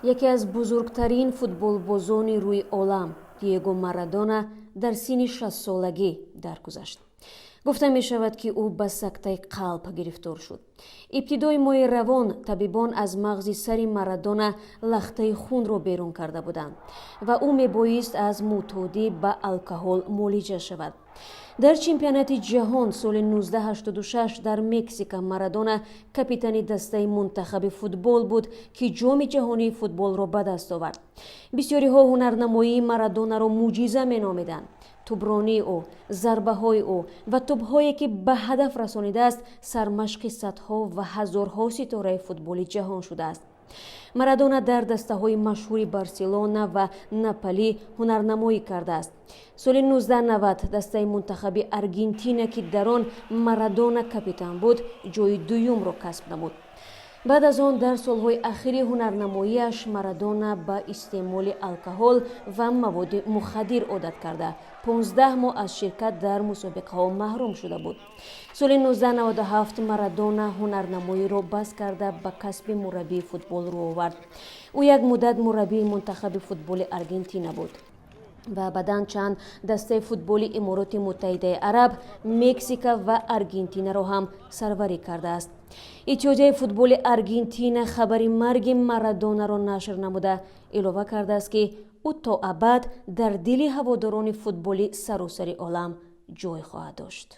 Яке аз бузургтарин футболбозони рӯи олам, Диего Марадона, дар синни 60-солагӣ даргузашт. Гуфта мешавад, ки ӯ ба сактаи қалб гирифтор шуд. Ибтидои моҳи равон табибон аз мағзи сари Марадона лахтаи хунро берун карда буданд ва ӯ мебоист аз мӯътодӣ ба алкоҳол муолиҷа шавад. Дар чемпионати ҷаҳон соли 1986 дар Мексика Марадона капитани дастаи мунтахаби футбол буд, ки Ҷоми ҷаҳонии футболро ба даст овард. Бисёриҳо ҳунарнамоии Марадонаро мӯъҷиза меномиданд. Тӯбронии ӯ, зарбаҳои ӯ ва тӯбҳое, ки ба ҳадаф расонидааст, сармашқи садҳо ва ҳазорҳо ситораи футболи ҷаҳон шудааст. Марадона дар дастаҳои машҳури Барселона ва Наполи ҳунарнамоӣ кардааст. Соли 1990 дастаи мунтахаби Аргентина, ки дар он Марадона капитан буд, ҷои дуюмро касб намуд. Баъд аз он дар солҳои ахири ҳунарнамоиаш Марадона ба истеъмоли алкоҳол ва маводи мухаддир одат карда, 15 моҳ аз ширкат дар мусобиқаҳо маҳрум шуда буд. Соли 1997 Марадона ҳунарнамоиро бас карда, ба касби мураббии футбол рӯ овард. Ӯ як муддат мураббии мунтахаби футболи Аргентина буд ва баъдан чанд дастаи футболи Имороти Муттаҳидаи Араб, Мексика ва Аргентинаро ҳам сарварӣ кардааст. Иттиҳодияи футболи Аргентина хабари марги Марадонаро нашр намуда, илова кардааст, ки ӯ то абад дар дили ҳаводорони футболи саросари олам ҷой хоҳад дошт.